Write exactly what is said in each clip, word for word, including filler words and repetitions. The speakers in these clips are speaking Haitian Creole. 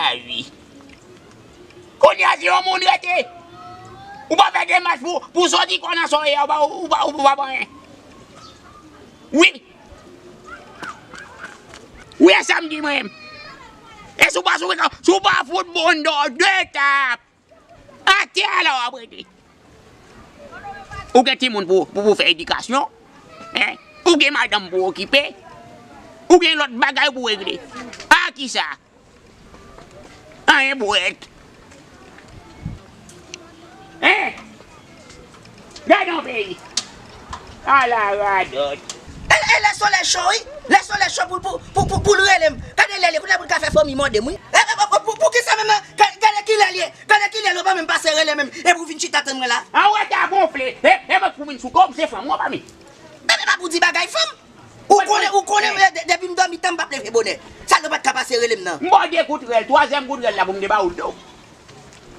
Ay, wi. Kounye a, si yon moun rete, ou pa fè demach pou, pou soti kò nan soyè, ou pa, ou pa, ou pa fè anyen. Wi. Wi, e sa m di mwen menm. E si w pa, si w pa, si w pa fout bondò de tap, atè a la w ap rete. Ou gen timoun pou, pou, pou fè edikasyon, en? Ou gen madanm pou okipe, ou gen lòt bagay pou regle. A kisa? Anyen bwèt. Hein? Gade yon peyi. Ala radòt. E, e lè solèy cho, wi. Lè solèy cho pou, pou, pou, pou, pou l rele m. Gade lè l ye, kounye a pou l ka fè fanmi mande m, wi. E, e, e, pou, pou ki sa menm nan? Ga-, gade ki lè l ye. Gade ki lè l, ou pa menm pase rele menm. Epi w vin chita tann mwen la. An wè ta gonfle. E, e mwen pou vin sou kò m, se fanm, ou pa mi. Epi pa pou di bagay fanm. Ou konnen, ou konnen, de-, depi m dòmi tan, m p ap leve bonè. Sa nou pa t ka pase rele m nan. M ba w de kout rèl, twazyèm kout rèl la pou m debawoude w.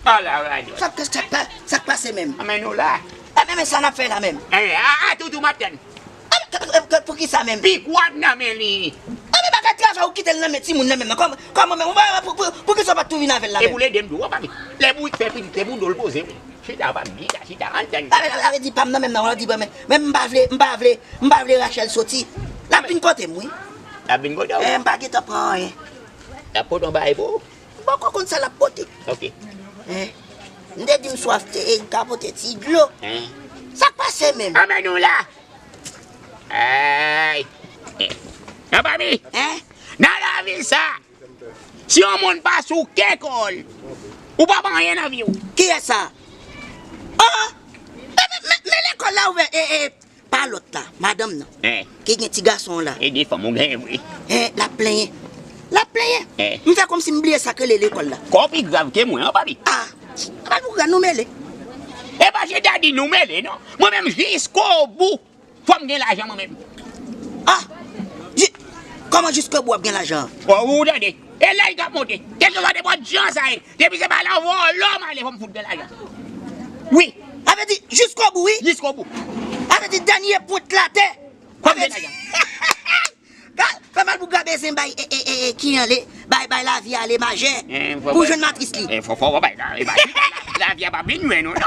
Ala radòt. Sa k, sa k pa, sa k pase menm? Anmen nou la. E men, men sa n ap fè la menm? E, a, a, toutou m ap tann. A, k, k, k, pou ki sa menm? Pik w ap nan men li. A, men bagay travay ou kite l nan men timoun nan menm nan. Kòm, kòman menm? Ou pa, pou, pou, pou ki sa w pa t tou vin avè l la menm? E pou l ede m tou, w ap ap. Lè bourik fè pitit, se pou do l poze, wi. Chita, w ap ap chita, chita, ann tann. A, men, a, men, di pa m nan menm nan, w ap di, bon, men, men m pa vle, m pa vle, m pa vle Rachel soti. L ap vin kote m, wi. L ap vin kote w? E, m pa gentan pran anyen. L ap pote yon bagay pou ou? M poko konn sa l ap pote. Ok. Hein? M te di m swaf, te, e, m ka pote ti dlo. Hein? Sa k pase menm? Anmen nou la. Ay. Nan pa mi. Hein? Nan lavi sa, si yon moun pa sou kè kò l, ou pa pa anyen nan vi w. Kiyès sa? Ah! Men, men, men, men lekòl la ouvè, e, e, pa lòt la, madanm nan, eh, ki gen ti gason an la. E de fanm ou genyen vre. Eh, l ap plenyen. L ap plenyen. Eh. M fè kòmsi m bliye sa k rele lekòl la. Kò w pi grav ke mwen an, papi. Ah, pa pou grav nou mele. E pa chita di nou mele, non. Mwen menm, jiskobou, fò m gen lajan mwen menm. Ah, ji-, kòman jiskobou w ap gen lajan? Bon, ou tande. E lè l t ap monte, kèlkeswa nenpòt jan sa ye, depi se pa nan vòlò m ale, fò m fout gen lajan. Wi. Sa vle di, jiskobou, wi. Jiskobou. Sa vle di, dènye pwent latè. Fò m gen lajan. Ka-, fè Malpougra bezwen bay, e, e, e, e, ki anle, bay, bay lavi ale majè. Eh, fò pou bay, jwenn matris li. Eh, fò, fò, fò bay, la, e bay. Lavi a pa vin jwenn ou, non.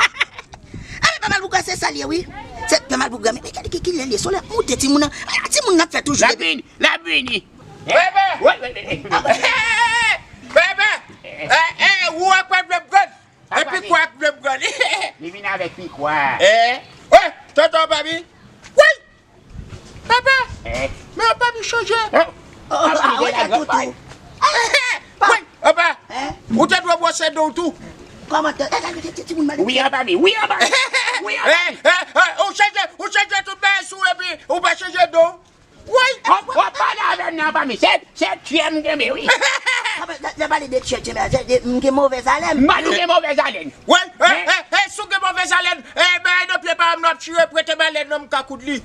A, men pa Malpougra, se sa l ye, wi. Se pa Malpougra, men, men gade ki, ki lè l ye. Solèy ap moute timoun nan. A, timoun nan ap fè toujou. L ap vini, l ap vini. Bebe! Wi, wi, wi, wi. Bebe! Eh, eh, ou ak mwen vle m grann. E pikwa ak vle m grann. Li vin avèk pikwa. Eh, wi, tonton papi. Wi! Papa! Eh. Men papa chanje. Oh, oh, ah, ah, wè toutou. Wi, papa. Hein? Ou te dwe bwose do w tou. Kòman te, eh, eh, ti, ti, timoun mal. Wi, papa, wi, papa. Wi, papa. Eh, eh, eh, ou chanje, ou chanje tout bagay sou epi ou pa chanje do. Wi. Wap, wap pale avè m nan, pami. Se, se tchè m kenbe, wi. Ah, ben, lè, lè pale de tchè, tchè, men, se, se, m gen movèz alèn. M pa nou gen movèz alèn. Wi, eh, eh, eh, si w gen movèz alèn, eh, men, nan pye pa m, n ap chire, prete m alèn, non, m ka koud li.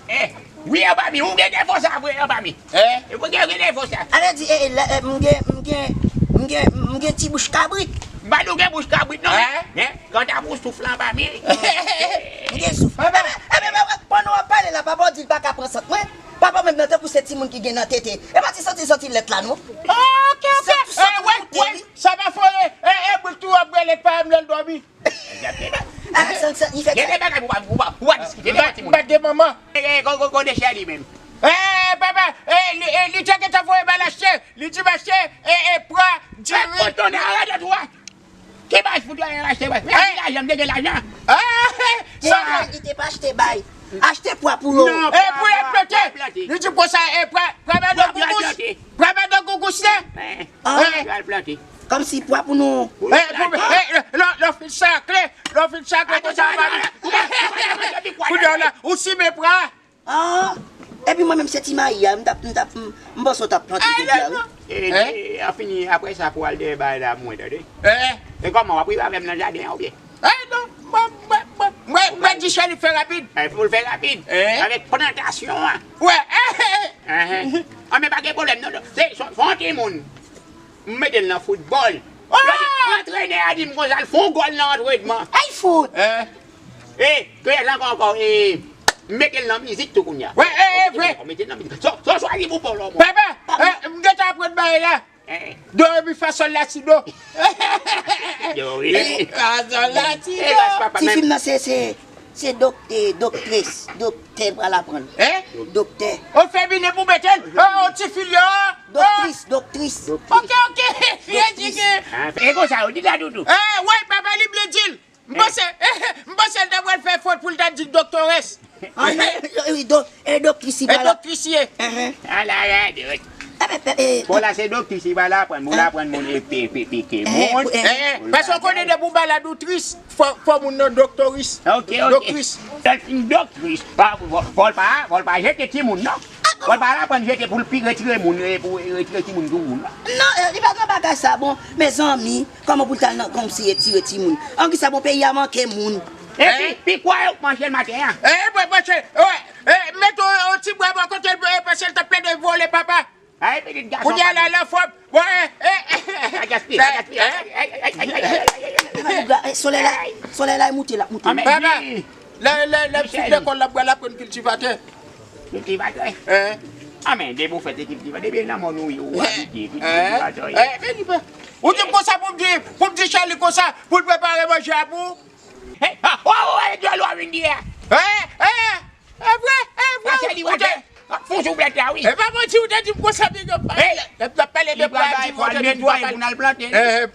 Eh, wi, an pami, ou gen defo sa vre, an pami. Eh? Ou gen, gen defo sa. Sa vle di, eh, eh, lè, eh, m gen, m gen, m gen, m gen ti bouch kabrit. M pa nou gen bouch kabrit, non, men, eh, men, kanta pou souf lan, an pami. M gen souf. Papa. Eh, eh, eh, eh, pandan w ap pale la, papa w di l pa ka pran sant mwen. Papa w menm nan tankou se timoun ki gen nan tete. E pa ti santi, santi lèt la, non. Ok, ok. Santi, santi moute li. Sa pa fò, eh, eh, bout tou ap rele pa m lè l dòmi. Gade bagay pou pa, pou pa, pou pa diskite, men ti moun. M pa gen manman. Eh, eh, ko, ko, kote Chèli menm? Eh, papa, eh, li, eh, li te gentan voye m al achte. Li di m achte, eh, eh, pwa, diri. Eh, kote w nan radòt ou a? Ki baz pou w al achte, wè? Men ki lajan, m te gen lajan. Ah, sa. Li te pa achte bay. Achte pwa pou yo. Non, eh, pou yo plante. Li di pwa sa, eh, pwa, pwa madan gougous. Pwa madan gougous, la. Eh, pou yo al plante. Kòmsi pwa pou nou. Eh, pou, eh, lè, lè w fin sakle, lè w fin sakle, konsa w va vin. Kounye a la, ou simen pwa. Ah, epi mwen menm se ti mayi a, m t ap, m t ap, m, m panse w t ap plante jodi a, wi. E, e, an fini, apre sa, pou w al dèyè bay la, mwen, tande. Eh. E kòman, w ap rive avè m nan jaden an, oubyen? Eh, non, mwen, mwen, mwen, mwen, mwen di Chèli fè rapid. Eh, fò l fè rapid. Eh. Avèk plantasyon an. Wè, eh, eh, eh. Enhen. Ah, men pa gen pwoblèm, non, non. Se, se, se yon timoun. M mete l nan foutbòl. Ah! Yo di, antrenè a di m konsa, l fè yon gòl nan antrenman. Ay, fout! Eh. E, kiyès ankò, ankò, e, m mete l nan mizik tou kounye a. Wè, e, e, vre. M mete l nan mizik. So, so, chwazi pou polo, mwen. Papa, eh, m gentan aprann bagay la. Do, re, mi, fa, sòl, la, si, do. Do, re, mi. Fa, sòl, la, si, do. Ti fi m nan se, se, se doktè, doktris, doktè l pral aprann. Doktè. O feminen pou mete l. O, o, ti fi l yo. Doktris, doktris. Ok, ok. Fi edike. E konsa, ou di la, doudou. Wi, papa li vle di l. M panse, m panse l ta pral fè fot pou l ta di doktores. E doktris li pale. Doktris ye. Ala rade. Bon, la se doktris li pale, aprann moun, aprann moun e pike moun. Paske w konnen depi w malad ou tris, fò, fò moun nan doktoris. Ok, ok. Doktris. Doktris. Fò, fò, fò l pa, fò l pa jete timoun, non. Fò l pa al aprann jete pou l pi retire moun, pou retire timoun sou moun, non. Non, li pa nan bagay sa, bon, mezanmi. Kòman pou l t al nan kòmsi retire timoun? An kisa bon peyi a manke moun? Epi, pi kwa yo manje l maten an. E, mwen, mwen, mwen, mete yon ti bwa bò kote l, paske l t ap plede vole, papa. Ay, pitit gason. Kounye a la, lanfòm. Bon, e, e, e. Pa gaspiye, pa gaspiye. Solèy la, solèy la moute, l ap moute. Papa, lè, lè, lè m fin lekòl, l ap pral aprann kiltivatè. Kiltivatè. An, men, depi w fèt se kiltivatè, depi nan mòn ou ye, ou abite, kiltivatè. Ou di m konsa pou m di, pou m di Chali konsa, pou l prepare manje a pou ou. Hey, ah, oh, oh, hey, dyòl ou a vin di a. E vre, e vre. Ou te fou sou plèt la, wi. E pa manti, ou te di m konsa, big up. L ap pale de pwa, di m, ou te di m netwaye pou n al plante.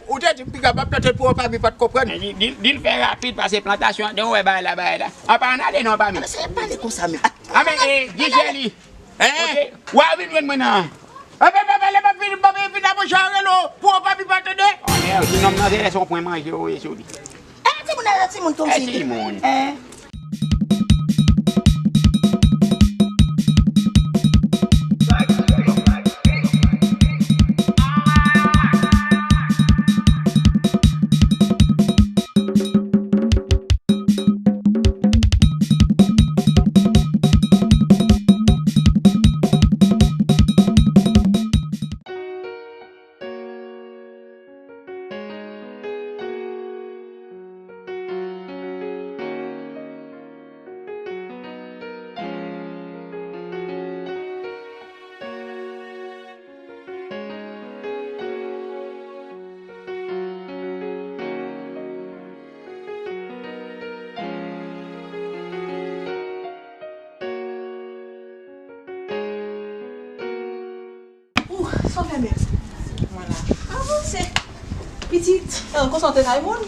Ou te di m piga pa plante pou ou, pa mi pa t konprann. Di l fè rapid, pase plantasyon an, demen w wè bagay la, bagay la. Apa ann ale non, pa mi. Se pale konsa menm. A men, e, di Chèli. Oke. W a vin jwenn mwen nan. Anben, anben, lè m ap vin, m ap vin nan manje a rele w pou w pa pi pa tande. Anmède, ti nonm nan se lè se yon pwen manje ou ye sou li. E, timoun nan, timoun kòmsi li. E, timoun. Ou, sa w fè menm? Mwen la. Avanse. Pitit, konsa w te kay moun?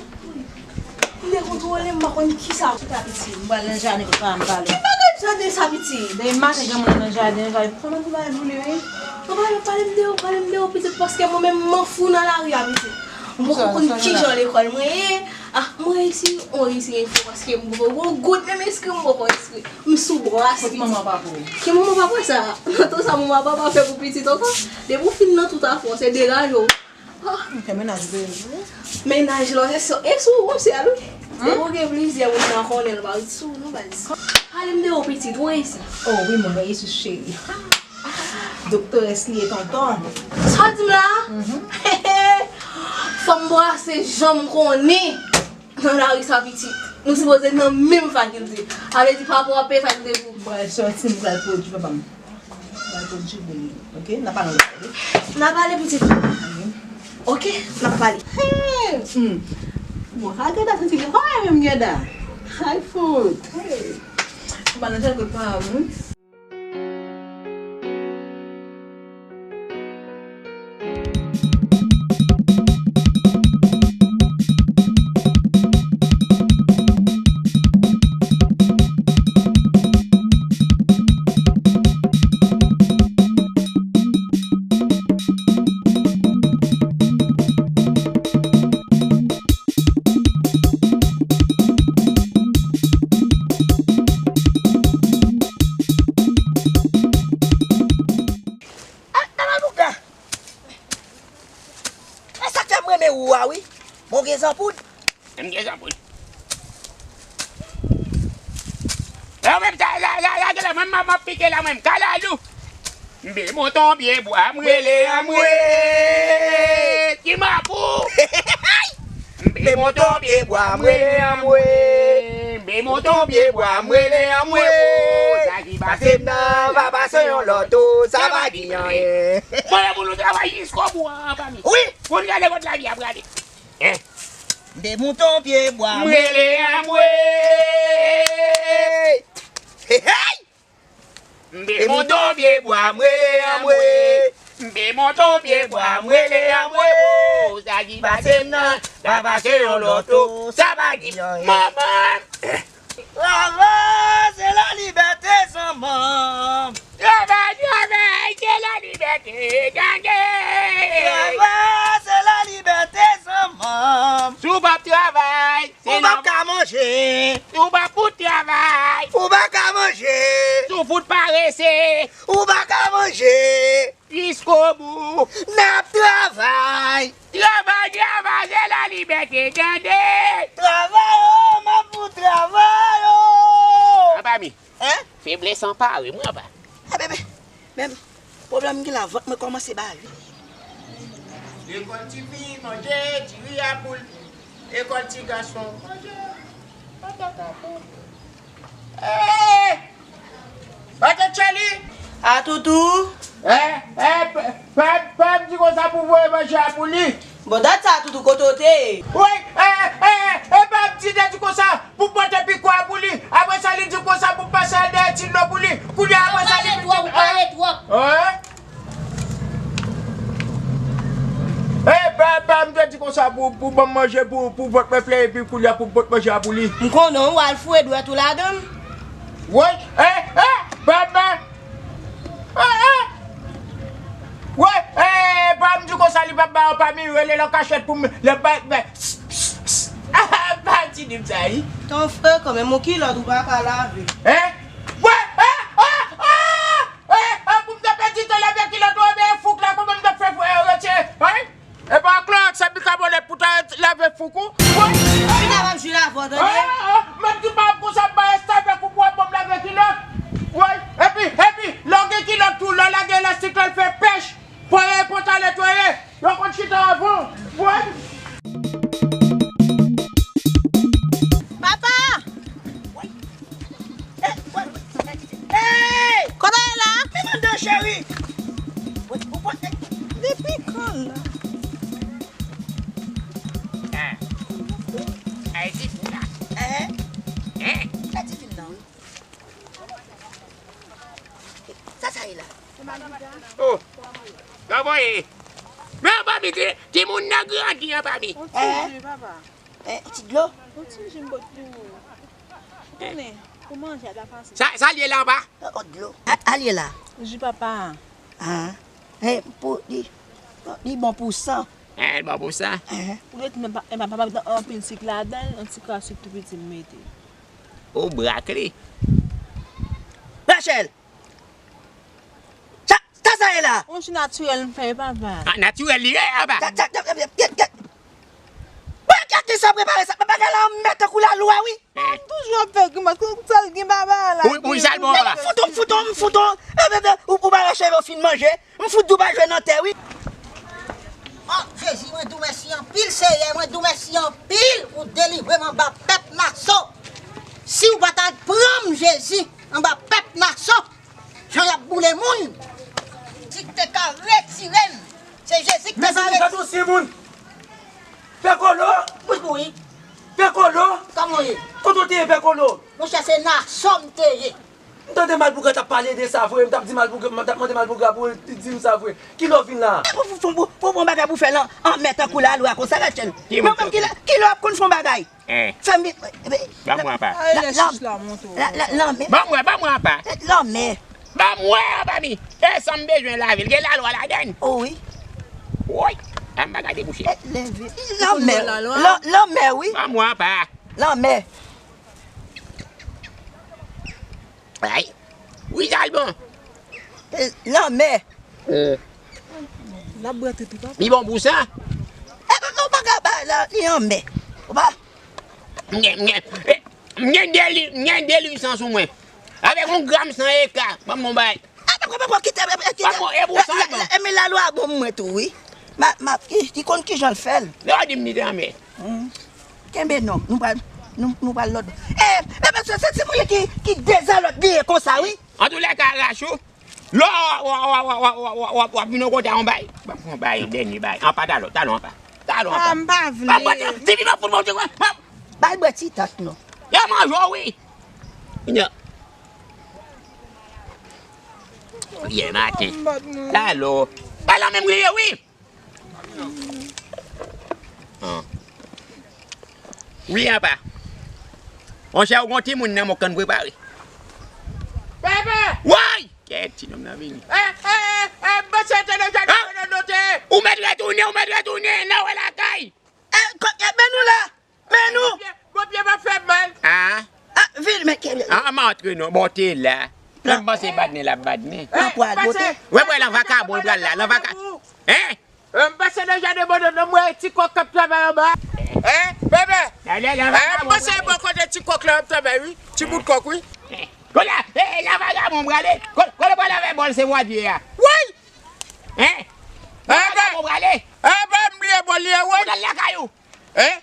M dekontwole, m pa konn kisa. Chita piti, m pral nan jaden pou pa m pale. Ki bagay sa de sa piti? Demen maten gen moun nan jaden, jaden. Kòman pou bagay boule, wi? Papa, pale m de ou, pale m de ou, pitit, paske mwen menm m anfou nan lari a, pitit. M poko konn kijan lekòl mwen ye. Ah, mwen reyisi, mwen reyisi enfo, paske m poko gon goud menm enskri, m poko enskri. M sou bras, pitit. Kot manman papa w? Ki manman papa sa? Nan tan sa manman papa fè pou pitit ankò? Depi w fin nan tout afè w, se degaje w. Ou fè mennaj vre wi. Mennaj lan, e sou, e sou ou se al wi. Depi w gen plizyè moun nan konnen l pa ret sou ou non baz. Pale m de ou pitit, ou reyisi? Oh wi, mwen reyisi cheri. Doktores li ye tonton. Sa w di m la? Fò m brase jan m konnen. Nan lari sa pitit. Nou sipoze nan menm fakilte. Sa vle di papa w ap peye fakilte pou ou. M pral sòti, m pral pwodui papa m. M pral pwodui pou li. Oke? N a pale anlè, oke? N a pale pitit. Oke? N a pale. Hey! Hmm. Bon, sa gade santi li. Ay, menm gade. Ay, fout. Hey! M pa nan tèl kote pa wi. A, a, Malouga! E sa k fè m renmen ou a, wi. Bon, gen zanpoud. M gen zanpoud. E ou menm, sa, la, la, la, gen la, mwen, m ap pike la, mwen, m kalalou. M vin monte yon pye bwa, m rele anmwe. Ti mapou. M vin monte yon pye bwa, m rele anmwe. M vin monte yon pye bwa, m rele anmwe. Sa ki Pase m nan, va pase yon lòt tou, sa pa di anyen. Mwen la pou nou travay jiskobou an, an fami. Wi. Pou n gade kot lavi a prale. Hein? M te monte yon pye bwa, m rele anmwe. Hey, hey! M te monte yon pye bwa, m rele anmwe. M te monte yon pye bwa, m rele anmwe. Oh, sa ki pase m nan, sa pase yon lòt tou. Sa pa di manman. Travay, se lalibète, zanmanm. Travay, travay, se lalibète, tande. Travay, se lalibète, zanmanm. Si w p ap travay, se ou p ap ka manje. Si w p ap fout travay, ou p ap ka manje. Si w fout parese, ou p ap ka manje. Jiskobou, n ap travay. Travay, travay, se lalibète, tande. Travay, oh, m ap pou travay, oh. Apa mi. Hein? Feblès anpare mwen apa. Ah, bebe, men pwoblèm m gen la, vant mwen kòmanse bale. Lekòl tifi, manje, diri a poul. Lekòl ti gason, manje, patat a poul. Eh! Patat Charlie! A toutou! Eh, eh, pa, pa, pa di konsa pou voye manje a pou li. Bon, dat sa toutou kote w te ye? Wi, eh, eh, eh, pa di, di konsa pou pote piko a pou li. Apre sa, li di konsa pou pase al dèyè ti dlo pou li. Kounye a, apre sa, li pale twòp, ou pale twòp. Eh? Eh, pa, pa, m te di konsa pou, pou ban m manje, pou, pou vant mwen plen, epi kounye a pou pot manje a pou li. M konnen w al foure dwèt ou ladan l. Woy, eh, eh, pa, pa. Eh, eh. Woy, eh, pa m di konsa li p ap ba yo pa mi, rele l an kachèt pou m, lè bay, bay. Ah, pa di di m sa, wi. Ton frè, kanmenm, yon kilòt ou pa ka lave. Eh? Woy, eh, ah, ah. Eh, eh, pou m te pèdi tan lave kilòt ou, ebyen fouk la, kòman m t ap fè, eh, retire, hein? E pa klòks ak bikabonèt pou ta lave fouk ou? Woy! Vin avè m jwi lavò, tande? Ah, ah, ah, m ap di pa konsa, m pa reste avèk ou pou w ap ban m lave kilòt. Woy! Epi, epi, lè w gen kilòt tou, lè w lage elastik la, l fè pèch. Pran pantalèt ou ye. Yo konn chita avan. Woy! Papa! Hey! Kote w ye la? Depi kan la? Ay, ti fi la. Hein? Hein? Sa ti fi nan, wi. Sa sa ye la? Oh! Sa voye. Men anba mi, ti, timoun nan grandi anba mi. Hein? Eh, ti dlo? Yon ti ji m pot pou ou. Ou konnen, pou manje a ta fasil. Sa, sa l ye la anba? Yon dlo. A, a l ye la? Ji papa a. Ah. Eh, pou, li, li bon pou san. Eh, li bon pou san. Eh. Ou ret men pa, eh, papa met anpil sik ladan l, yon ti kras sik tou piti m mete. Ou brak li. Rachel! Sa, sa sa ye la? Yon ji natirèl m fè, papa. Ah, natirèl li ye, papa. Sa, sa, sa, sa, sa. Mwen, kèk ki sa prepare sa? Bagay la, mèt tankou lalwa, wi. Eh. M toujou ap fè grimas, konn sa l gen, papa, la. Wi, wi, sa l bon, papa. Fout ou, fout ou, fout ou. Eh, bebe, ou, ou pa wè cheve w fin manje? M fout di w pa jwe nan tè, wi. Oh, Jezi, mwen di w mèsi anpil, Seyè, mwen di w mèsi anpil, ou delivre m anba pèp Naso. Si w pa t al pran m, Jezi, anba pèp Naso, jan y ap boule moun. Si te ka retire m, se Jezi ki te ka retire m. Mezanmi, gade yon timoun. Pè Kolo! Wi, wi. Pè Kolo! Kòman w ye? Kote w te ye, Pè Kolo? Monchè, se Naso m te ye. M tande Malpougra t ap pale de sa vre, m t ap di Malpougra, m t ap mande Malpougra pou l di m sa vre. Kilè w vin la? Pou, pou, pou, pou, pou yon bagay pou fè lan, anmè tankou lalwa konsa, Rachel. Mwen menm kilè, kilè w ap konn fè yon bagay? Eh. Fè m, eh, eh, ban mwen apa. La, la, la, la, lanmè. Ban mwen, ban mwen apa. Eh, lanmè. Ban mwen apa mi. E san m bezwen lave l, gen lalwa ladan l. Oh, wi. Woy, an m pa ka debouche. Eh, leve. Lanmè. Lan-, lanmè, wi. Ban mwen apa. Lanmè. Ay. Wi, sa l bon. Eh, lanmè. Hmm. L ap bwè tout ou, papa. Li bon pou sa? Eh, papa, ou pa ka bay la, li anmè. Ou pa. M gen, m gen, eh, m gen de li, m gen de liv san sou mwen. Avèk yon gram san eka, ban m yon bay. Ah, papa, papa, kite, eh, eh, kite. Papa, e pou sa, la, bon. La, la, men lalwa bon mwen tou, wi. Ma, ma, ki, ki konn kijan l fè l. Lè w di m li te anmè. Hmm. Kenbe non, nou pral, nou, nou pral lòt. Eh, eh, men se, se, se moun ki, ki dezalòd li ye konsa, wi. Antoulèka, Rachou, lè w ap vin yon kote a yon bay, w ap fè yon bay, dènye bay. Anpa, talò, talò, anpa. Talò, anpa. Ah, m pa vle. Anpa, di vin nan fout mwen, anpa. Bay bwè ti tach non. Yo manje w, wi. Yo. Yè maten. Talò. Talò menm griye, wi. An. Wi, apa. Monchè, ou gon timoun nan men w k konn prepare. Bebe! Woy! Kèt, ti nonm nan vini. Eh, eh, eh, eh, m panse te deja nan note. Ou mèt retounen, ou mèt retounen, nan wè lakay. Eh, men nou la. Men nou. Bon pye pa fè mal. Ah. Ah, vin, men kele. Ah, m antre non, bon, te la. Mwen m panse badnen l ap badnen. Pran pwa gote. Wè, wè, lan vakabon l pral la, lan vaka-, hein? Eh, m pase nan jaden bòdò nan, m wè ti kòk k ap travay anba. Eh, bebe. Eh, m pase bò kote ti kòk la ap travay, wi. Ti bout kòk, wi. Kounye a, eh, lan vakabon prale. Kote, kote pral avè bòl se mwadye a? Woy! Hein? Lan vakabon prale. Anba m bliye bòl li a, woy. Ou nan lakay ou? Hein?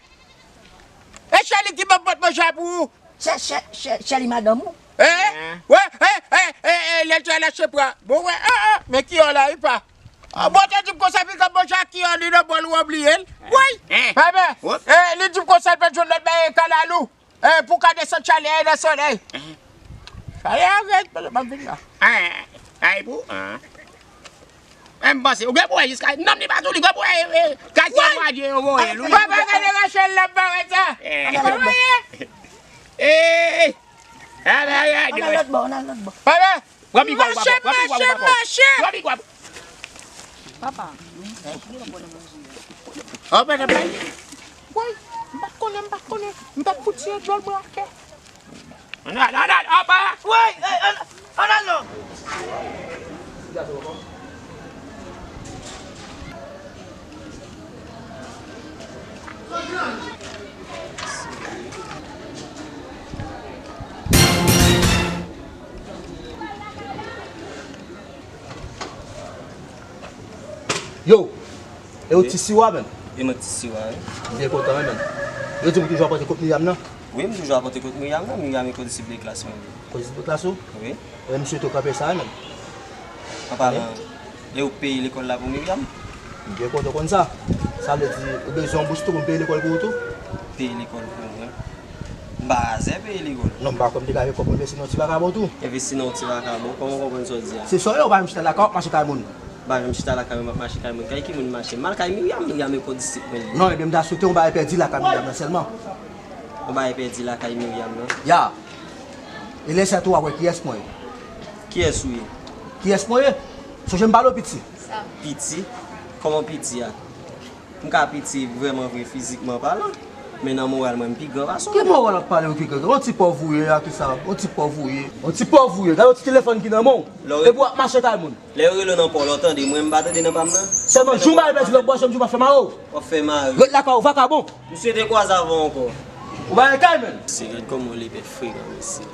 E Chèli ki ban pòt manje a pou ou? Chè, chè, chè, Chèli madanm ou? Eh? Wè, eh, eh, eh, eh, lè l te al achte pwa. Bon, wè, ah, ah, men ki yon la, wi, pa. Ah, bon, te di m konsa, pi k ap manje a ki yon li nan bòl ou an bliye l. Woy! Bebe, eh, li di m konsa, l pa t jwenn lòt bagay kalalou. Eh, pou ka desann chalè a nan solèy. Chalè a rèd, m ap vin la. Ay, ay, pou, ah. Men m panse, ou gen pou wè jiska, nonm li pa tou, li gen pou wè, eh, katye mwadye yo voye l, wi. Papa, gade Rachel la, pa wè sa. Eh. Papa, ye. Eh. Ann al lòt bò, ann al lòt bò. Papa. Pran pi gwa pou papa, pran pi gwa pou papa. Pran pi gwa pou. Papa. Ann al, ann al. Woy, m pa t konnen, m pa t konnen. M t ap fout tiye djòl mwen atè. Ann al, ann al, apa! Woy, eh, ann, ann al non. Yo, e ou Ti Siwa, menm? E mwen Ti Siwa, wi. M byen kontan, wi, menm. Yo di m ou toujou ap pote kont Miryam nan? Wi, m toujou ap pote kont Miryam nan. Miryam e kondisip de klas mwen. Kondisip de klas ou? Wi. E m swete w kanpe sa, wi, menm. An palan, e ou k peye lekòl la pou Miryam? M byen kontan konn sa. Sa vle di, ou bezwen yon bous tou pou m peye lekòl pou ou tou? Peye lekòl pou mwen? M pa razè peye lekòl. Non, m pa kwè m te ka fè kòb envesti nan yon ti vakabon tou. Envesti nan yon ti vakabon? Kòman w konprann sa w di a? Se sa w ye, ou pa janm chita lakay w, w ap mache kay moun. M pa janm chita lakay mwen, m ap mache kay moun. Kay ki moun m mache? M al kay Miryam, Miryam e kondisip mwen li. Non, ebyen m ta swete yon bagay pèdi lakay Miryam nan sèlman. Yon bagay pèdi lakay Miryam nan? Ya. E lè sa tou w ap wè kiyès mwen ye. Kiyès ou ye? Kiyès mwen ye? Sonje m pale w piti. Piti? Kòman piti a? M ka piti vrèman vre fizikman palan, men nan moral mwen m pi gran pase w. Ki moral w ap pale ou pi gran? Yon ti pòv ou ye a, kisa? Yon ti pòv ou ye. Yon ti pòv ou ye. Gade yon ti telefòn ki nan men w. Epi w ap mache kay moun. Lè yo rele w nan pa w la, w tande, mwen m pa tande nan pa m nan. Sèlman jou m al pèdi lòt bò, janm di w pa fè mare w. W ap fè mare. Ret lakay ou, vakabon. M swete kwaze avè w ankò. Ou pa gen kay menm. Se gad kòman w lepè frekan, mesye.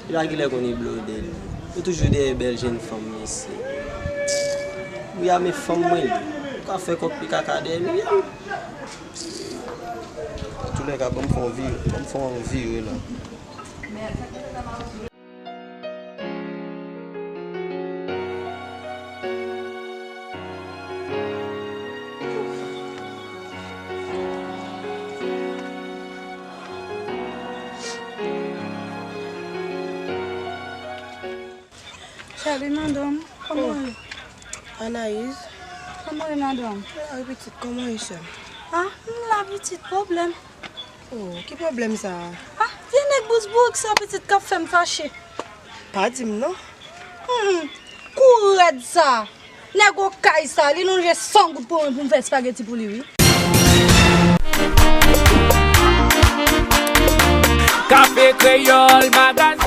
Li pa genlè konn li blòdè li. Ou toujou dèyè bèl jenn fanm, mesye. Miryam e fanm mwen li. Ou ka fè kòk pi kaka dèyè Miryam. Antoulèka, ban m fè yon vire, ban m fè yon vire la. Salut, madanm. Kòman w ye? Anayiz. Kòman w ye, madanm? Mwen la wi, pitit. Kòman w ye, sè m? Ah, m la, pitit. Pwoblèm. Oh, ki pwoblèm sa a? Ah, vye nèg bous bourik sa, pitit, k ap fè m fache. Pa di m non. Hmm, kou rèd sa. Nèg okay sa, li lonje san goud pou mwen pou m fè espageti pou li, wi. Kafe Kreyòl Magazin.